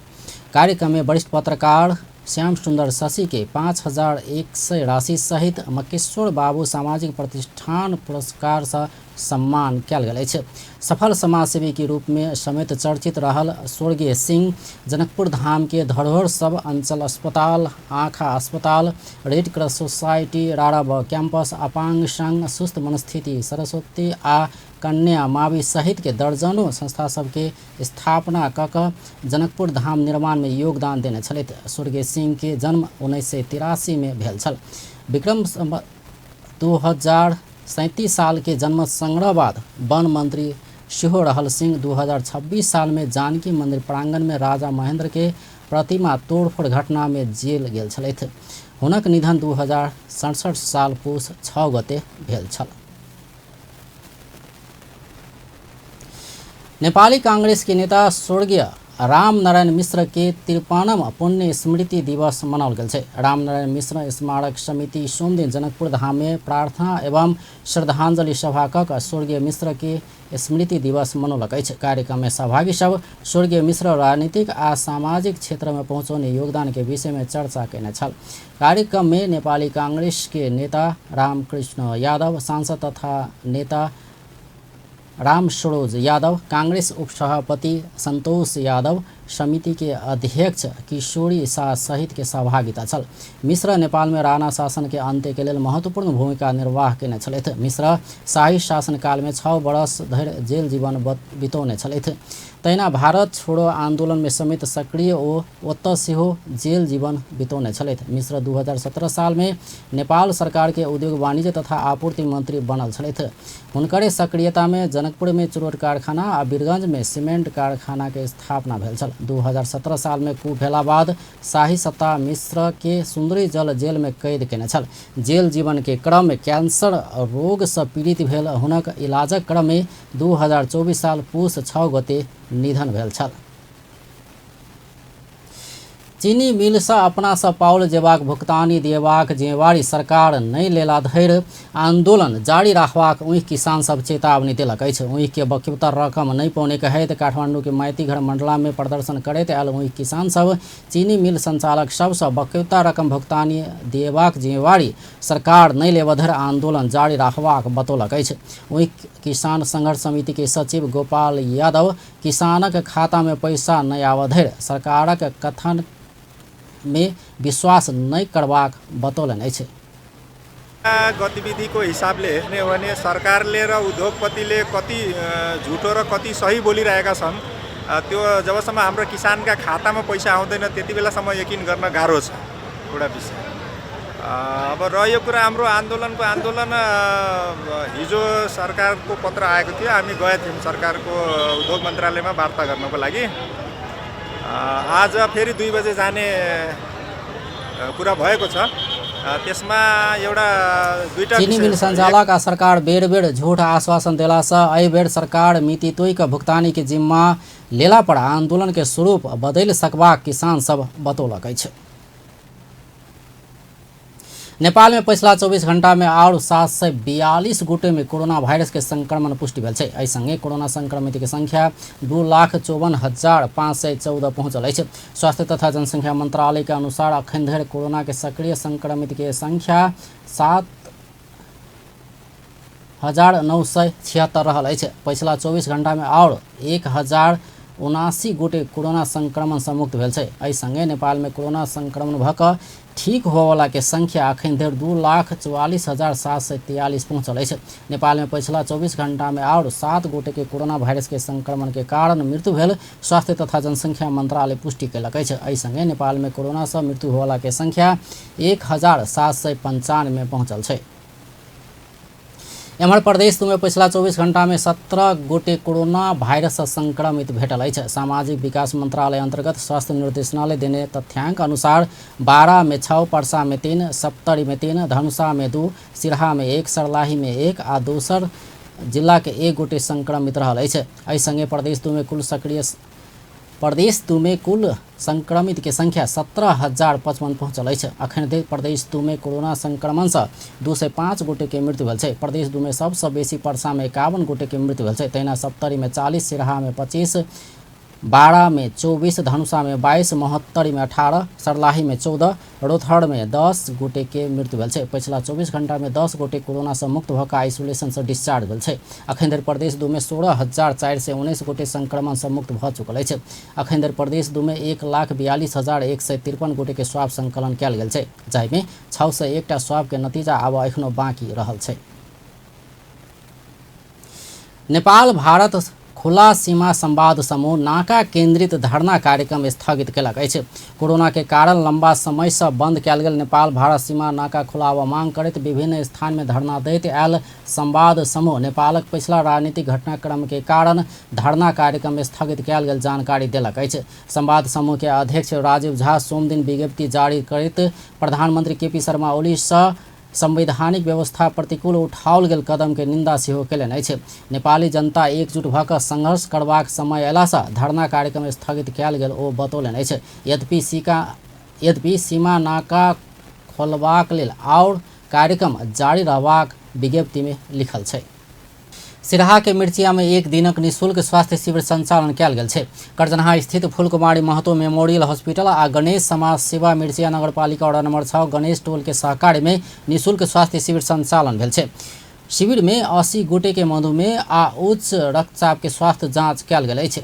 कार्यक्रम में वरिष्ठ पत्रकार श्याम सुंदर शशि के 5100 राशि सहित मकेश्वर बाबू सामाजिक प्रतिष्ठान पुरस्कार से सम्मान कयल गेल अछि। सफल समाजसेवी के रूप में समेत चर्चित रहल स्वर्गीय सिंह जनकपुर धाम के धरोहर सब अंचल अस्पताल, आँखा अस्पताल, रेड क्रॉस सोसाइटी, राराब कैंपस, अपांग संघ, सुस्थ मनस्थिति, सरस्वती आ कन्या मावी सहित के दर्जनों संस्था सबके स्थापना क जनकपुर धाम निर्माण में योगदान देने छलथि। स्वर्गीय सिंह के जन्म 1983 में भेल छल। विक्रम 2037 साल के जन्म संग्रह बाद वन मंत्री सेहो रहल सिंह 2026 साल में जानकी मंदिर प्रांगण में राजा महेंद्र के प्रतिमा तोड़फोड़ घटना में जेल गेल छलथि। हुनक निधन 2067 साल पुस 6 गते भेल छल। नेपाली कांग्रेस के नेता स्वर्गीय रामनारायण मिश्र के 53 पुण्य स्मृति दिवस मनाओल गेल छै। रामनारायण मिश्र स्मारक समिति सोमदिन जनकपुर धाम में प्रार्थना एवं श्रद्धांजलि सभा क स्वर्गीय मिश्र के स्मृति दिवस मनौलक अछि। कार्यक्रम में सहभागी सब स्वर्गीय मिश्र राजनीतिक आ सामाजिक क्षेत्र में पहुँचौने योगदान के विषय में चर्चा केने छल। कार्यक्रम में नेपाली कांग्रेस के नेता रामकृष्ण यादव, सांसद तथा नेता राम सरोज यादव, कांग्रेस उपसभापति संतोष यादव, समिति के अध्यक्ष किशोरी शाह सहित के सहभागिता छल। मिश्र नेपाल में राणा शासन के अंत्य के लेल महत्वपूर्ण भूमिका निर्वाह केने छलथि। मिश्र शाही शासनकाल में 6 वर्ष धरि जेल जीवन बितौने छलथि। तहिना भारत छोड़ो आंदोलन में समेत सक्रिय ओ ओतऽ सेहो जेल जीवन बितौने छलथि। मिश्र 2017 साल में नेपाल सरकार के उद्योग वाणिज्य तथा आपूर्ति मंत्री बनल छलथि। हुनकरे सक्रियता में जनकपुर में चुरोट कारखाना आ वीरगंज में सीमेंट कारखाना के स्थापना भेल छल। 2017 साल में कू भेला बाद शाही सत्ता मिश्र के सुंदरी जल जेल में कैद केने छल। जेल जीवन के क्रम में कैंसर रोग से पीड़ित भेल हुनक इलाजक क्रम में 2024 साल पुस 6 गते निधन भेल छल। चीनी मिल से अपना से पाओल जेबाक भुगतानी देबाक जिम्मेवारी सरकार नहि लेला धरि आंदोलन जारी राखबाक ओहि किसान सब चेतावनी देलक अछि। ओहि के बकिवता रकम नहि पौने कहैत काठमांडू के माइतीघर मंडला में प्रदर्शन करैत आयल ओहि किसान सब चीनी मिल संचालक सबसँ बकिवता रकम भुगतानी देबाक जिम्मेवारी सरकार नहि लेबऽ धरि आंदोलन जारी राखबाक बतौलक अछि। ओहि किसान संघर्ष समिति के सचिव गोपाल यादव किसानक खाता में पैसा नहि आबऽ धरि सरकारक कथन में विश्वास नहीं करबाक बतौलनि अछि। गतिविधिको हिसाबले हेर्ने हो भने सरकारले र उद्योगपतिले कति झुटो र कति सही बोलिरहेका छन् त्यो जबसम्म हाम्रो किसानका खातामा पैसा आउँदैन त्यति बेलासम्म यकिन गर्न गाह्रो छ एउटा विषय। अब रह्यो कुरा हाम्रो आन्दोलनको आन्दोलन हिजो सरकारको पत्र आएको थियो, हामी गएका थियौँ सरकारको उद्योग मन्त्रालयमा वार्ता गर्नको लागि। आज फेरि 2 बजे जाने कुरा भएको छ। त्यसमा एउटा दुईटा चीनी मिल संचालक आ सरकार बेर बेर झूठ आश्वासन देला से एहि बेर सरकार मिति तोय के भुगतानी के जिम्मा लेला पर आंदोलन के स्वरूप बदलि सकबाक किसान सब बतौलक अछि। नेपाल में पछिला 24 घंटा में और 742 गोटे में कोरोना वायरस के संक्रमण पुष्टि भेल छै। एहि संगे कोरोना संक्रमित के संख्या 2,54,514 पहुंचल अछि। स्वास्थ्य तथा जनसंख्या मंत्रालय के अनुसार अखन धरि कोरोना के सक्रिय संक्रमित के संख्या 7,976 रहल अछि। पछिला 24 घंटा में और 1,079 गोटे कोरोना संक्रमण से मुक्त भेल छै। एहि संगे नेपाल में कोरोना संक्रमण भऽ कऽ ठीक होवला के संख्या अखन धरि 2,44,743 पहुंचल अछि। नेपाल में पछिला 24 घंटा में और 7 गोटे के कोरोना वायरस के संक्रमण के कारण मृत्यु भेल स्वास्थ्य तथा जनसंख्या मंत्रालय पुष्टि कयलक अछि। एहि संगे नेपाल में कोरोना से मृत्यु होवला के संख्या 1,795 पहुंचल छै। एम्हर प्रदेश 2 में पछिला 24 घंटा में 17 गोटे कोरोना वायरस सँ संक्रमित भेटल अछि। सामाजिक विकास मंत्रालय अंतर्गत स्वास्थ्य निर्देशनालय देने तथ्यांक अनुसार 12 में 6, परसा में 3, सप्तरी में 3, धनुषा में 2, सिरहा में 1, सर्लाही में 1 आ दोसर जिला के 1 गोटे संक्रमित रहल अछि। एहि संगे प्रदेश 2 में कुल सक्रिय प्रदेश 2 में कुल संक्रमित के संख्या 17,055 पहुंचल अछि। अखन धरि प्रदेश 2 में कोरोना संक्रमण सँ 205 गोटे के मृत्यु भेल छै। प्रदेश 2 में सबसँ बेसी परसा में 51 गोटे के मृत्यु भेल छै। तहिना सप्तरी में 40, सिरहा में 25, 12 में 24, धनुषा में 22, महोत्तरी में 18, सर्लाही में 14, रौतहट में 10 गोटे के मृत्यु भेल छै। पछिला 24 घंटा में 10 गोटे कोरोना सँ मुक्त भऽ कऽ आइसोलेशन सँ डिस्चार्ज भेल छै। अखन धरि प्रदेश 2 में 16,419 गोटे संक्रमण सँ मुक्त भऽ चुकल अछि। अखन धरि प्रदेश 2 में 1,42,153 गोटे के स्वाब संकलन कयल गेल छै, जाहिमे 601 टा स्वाब के नतीजा आब एखनो बाँकी रहल छै। नेपाल भारत खुला सीमा संवाद समूह नाका केंद्रित धरना कार्यक्रम स्थगित केलक अछि। कोरोना के कारण लंबा समय से बंद कयल गेल नेपाल भारत सीमा नाका खुलावा मांग करैत विभिन्न स्थान में धरना दैत आयल संवाद समूह नेपालक पछिला राजनीतिक घटनाक्रम के कारण धरना कार्यक्रम स्थगित कयल गेल जानकारी देलक अछि। संवाद समूह के अध्यक्ष राजीव झा सोमदिन विज्ञप्ति जारी करैत प्रधानमंत्री केपी शर्मा ओली सँ संवैधानिक व्यवस्था प्रतिकूल उठाओल गेल कदम के निंदा सेहो केलनि अछि। नेपाली जनता एकजुट भऽ कऽ संघर्ष करबाक समय अयलासँ धरना कार्यक्रम स्थगित कयल गेल ओ बतौलनि अछि। यद्यपि सीमा नाका खोलबाक लेल आओर कार्यक्रम जारी रहबाक विज्ञप्ति में लिखल छै। सिरहा के मिर्चिया में एक दिनक निःशुल्क स्वास्थ्य शिविर संचालन कयल गेल छै। करजनहा स्थित फूलकुमारी महतो मेमोरियल हॉस्पिटल आ गणेश समाज सेवा मिर्चिया नगरपालिका वार्ड नंबर 6 गणेश टोल के सहकार्य में निःशुल्क स्वास्थ्य शिविर संचालन भेल छै। शिविर में 80 गोटे के मधुमेह आ उच्च रक्तचाप के स्वास्थ्य जाँच कयल गेल अछि।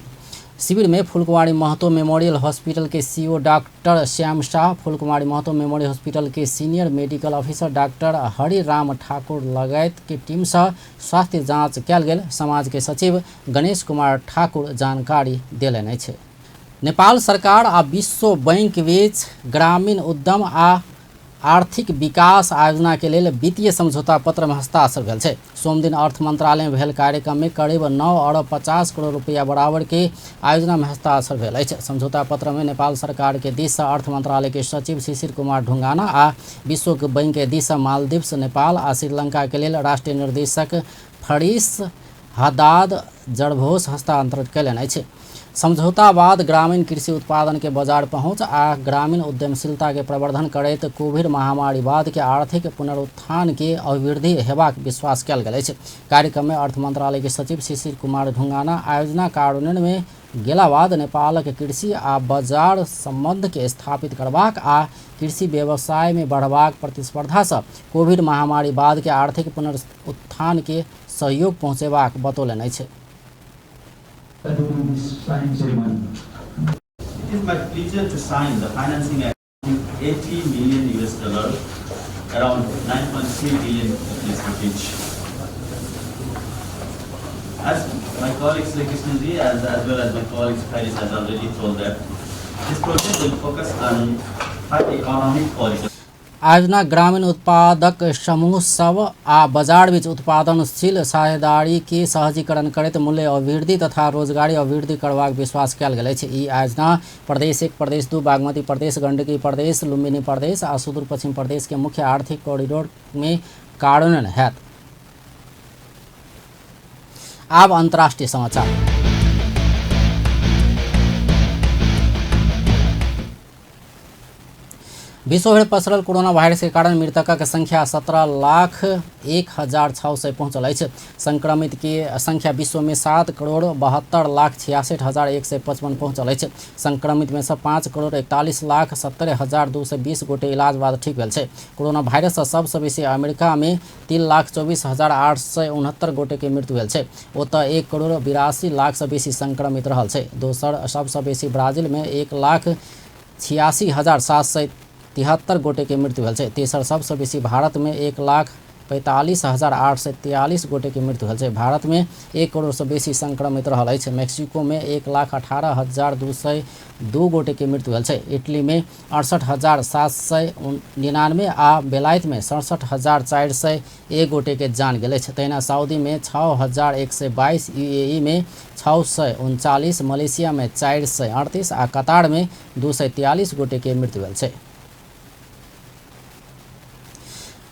शिविर में फूलकुमारी महतो मेमोरियल हॉस्पिटल के CO doctor Shyam Shah, Phulkumari Mahato memorial hospital के senior medical officer doctor Hariram Thakur लगायत के टीम से स्वास्थ्य जांच कयल गेल समाज के सचिव गणेश कुमार ठाकुर जानकारी देलनि अछि। नेपाल सरकार आ विश्व बैंक बीच ग्रामीण उद्यम आ आर्थिक विकास आयोजना के लेल वित्तीय समझौता पत्र में हस्ताक्षर भेल छै। सोमदिन अर्थ मंत्रालय में भेल कार्यक्रम में करीब 9 अरब 50 करोड़ रुपया बराबर के आयोजना में हस्ताक्षर भेल अछि। समझौता पत्र में नेपाल सरकार के दिस अर्थ मंत्रालय के सचिव शिशिर कुमार ढुंगाना आ विश्व बैंक के दिस मालदीव्स, नेपाल आ श्रीलंका के लेल राष्ट्रीय निर्देशक फरीस हदाद जरभोस हस्तांतरित कयलनि अछि। समझौता बाद ग्रामीण कृषि उत्पादन के बाजार पहुंच आ ग्रामीण उद्यमशीलता के प्रवर्धन करैत कोविड महामारी बाद के आर्थिक पुनरुत्थान के अभिवृद्धि हेबाक विश्वास कयल गेल अछि। कार्यक्रम में अर्थ मंत्रालय के सचिव शिशिर कुमार ढुंगाना आयोजना कार्यान्वयन में गेला बाद नेपालक कृषि आ बाजार संबंध के स्थापित करबाक आ कृषि व्यवसाय में बढ़बाक प्रतिस्पर्धा से कोविड महामारी बाद के आर्थिक पुनरुत्थान के सहयोग पहुँचेबाक बतौलनि अछि। It is my pleasure to sign the financing agreement $80 million US, around 9.3 billion rupees. As my colleague Sri Krishnaji, as well as my colleague Faris has already told that this project will focus on 5 economic corridors. आयोजना ग्रामीण उत्पादक समूह सब आ बाजार बीच उत्पादनशील साझेदारी के सहजीकरण करैत मूल्य अभिवृद्धि तथा रोजगारी अभिवृद्धि करबाक विश्वास कयल गेल अछि। ई आयोजना प्रदेश 1, प्रदेश 2, बागमती प्रदेश, गंडकी प्रदेश, लुम्बिनी प्रदेश आ सुदूर पश्चिम प्रदेश के मुख्य आर्थिक कॉरिडोर में कार्यान्वयन हैत। आब अंतर्राष्ट्रीय समाचार। विश्वभरि पसरल कोरोना वायरस के कारण मृतकक संख्या 17,01,600 पहुंचल अछि। संक्रमित के संख्या विश्व में 7,72,66,155 पहुंचल अछि। संक्रमित में से 5,41,70,220 गोटे इलाज बाद ठीक भेल छै। कोरोना वायरस से सबसँ बेसी अमेरिका में 3,24,869 गोटे के मृत्यु भेल छै। ओतऽ 1,82,00,000 से बेसी संक्रमित रहल छै। दोसर सबसँ बेसी ब्राजील में 1,86,773 गोटे के मृत्यु भेल छै। तेसर सबसँ बेसी भारत में 1 लाख 45,843 गोटेके मृत्यु भेल छै। भारतमे 1 करोड़सँ बेसी संक्रमित रहल अछि। मेक्सिकोमे 1,18,202 गोटेके मृत्यु भेल छै। इटलीमे 68,799 आ बेलायतमे 67,401 गोटेके जान गेल अछि। तहिना सऊदीमे 6,122, यूएईमे 639, मलेशियामे 438 आ कतारमे 243 गोटेके मृत्यु भेल छै।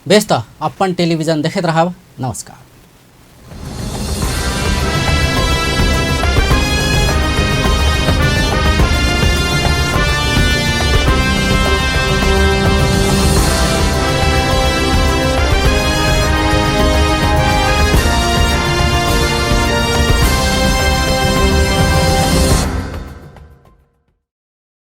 बेस त अपन टेलिभिजन देखैत रहब। नमस्कार।